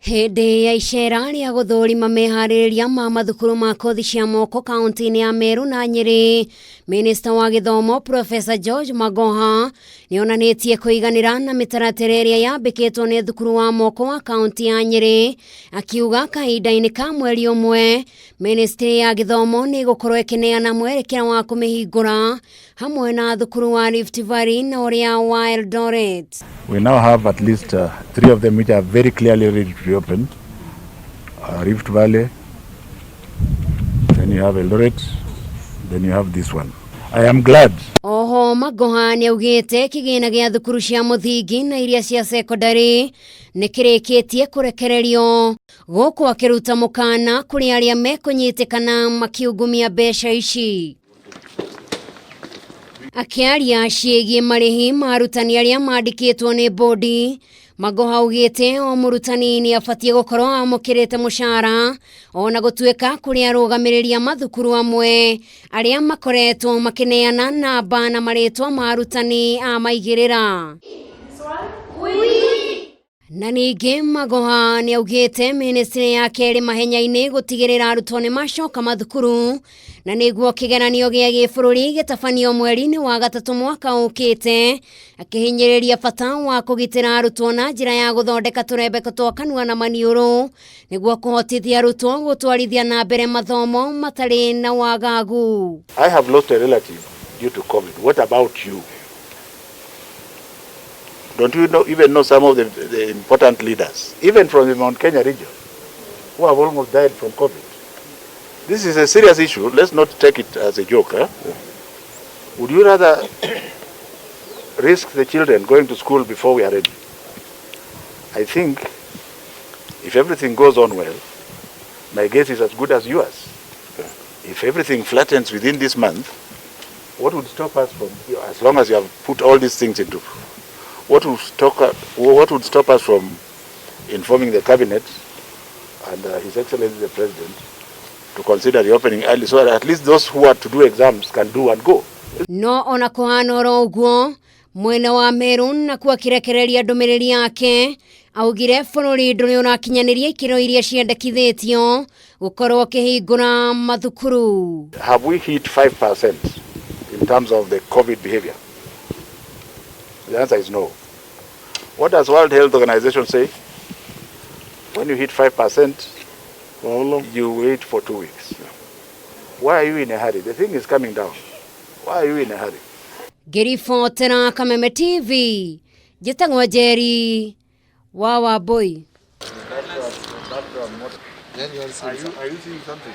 Hĩndĩ ya icera rĩa gũthũrima meharĩrĩria ma mathukuru ma kothi cia moko kaunti-inĩ ya Meru na Nyĩrĩ, Minista wa gĩthomo Professor George Magoha nĩonanĩtie kũiganĩra na mĩtaratara ĩrĩa yambĩkĩtwo nĩ thukuru wa moko wa kaunti ya Nyĩrĩ, akiuga kahinda-inĩ ka mweri ũmwe ministry ya gĩthomo nĩ ĩgũkorwo ĩkĩneana mwerekera wa kũmĩhingũra hamwe na thukuru wa Rift Valley na ũrĩa wa Eldoret. We now have at least three of them which are very clearly ready to reopen. Rift Valley, then you have Eldoret, then you have this one. I am glad. Oho Magoha nĩaugĩte kĩgĩna gĩa thukuru cia mũthingi na iria cia cekondarĩ nĩ kĩrĩkĩtie kũrekererio gũkũ akĩruta mũkana kũrĩ arĩa mekũnyitĩkana makiungumia mbeca ici. Akĩaria ciĩgiĩ marĩhi ma arutani arĩa mandĩkĩtwo nĩ bodi, Magoha augĩte o mũrutani nĩ abatiĩ gũkorwo amũkĩrĩte mũcara ona gũtuĩka kũrĩ arũgamĩrĩri a mathukuru amwe arĩa makoretwo makĩneana namba na marĩtwa ma arutani a maigĩrĩra. Na ningĩ Magoha nĩ augĩte ministry yake ĩrĩ mahenya-inĩ gũtigĩrĩra arutwo nĩ macoka mathukuru na nĩguo kĩgeranio gĩa gĩbũrũri gĩtabanio mweri-inĩ wa gatatũ mwaka ũkĩte, akĩhinyĩrĩria bata wa kũgitĩra arutwo na njĩra ya gũthondeka tũrembeko twa kanua na maniũrũ nĩguo kũhotithia arutwo gũtwarithia na mbere mathomo matarĩ na wagagu. I have lost a relative due to COVID. What about you? Don't you even know some of the important leaders, even from the Mount Kenya region, who have almost died from COVID? This is a serious issue. Let's not take it as a joke. Eh? Would you rather risk the children going to school before we are ready? I think if everything goes on well, my guess is as good as yours. If everything flattens within this month, what would stop us from, as long as you have put all these things into, what would stop us from informing the cabinet and His Excellency the President to consider reopening early so that at least those who are to do exams can do and go? No ona kũhana oro ũguo, mwena wa Meru nakuo akĩrekereria ndũmĩrĩri yake augire bũrũri ndũrĩ ũrakinyanĩria ikĩro iria ciendekithĩtio gũkorwo ũkĩhingũra mathukuru. Have we hit 5% in terms of the COVID behavior? The answer is no. What does World Health Organization say? When you hit 5%, you wait for 2 weeks. Why are you in a hurry? The thing is coming down. Why are you in a hurry? Ngĩribotera Kameme TV, njĩtagwo Njeri wa Wambui. Are you seeing something?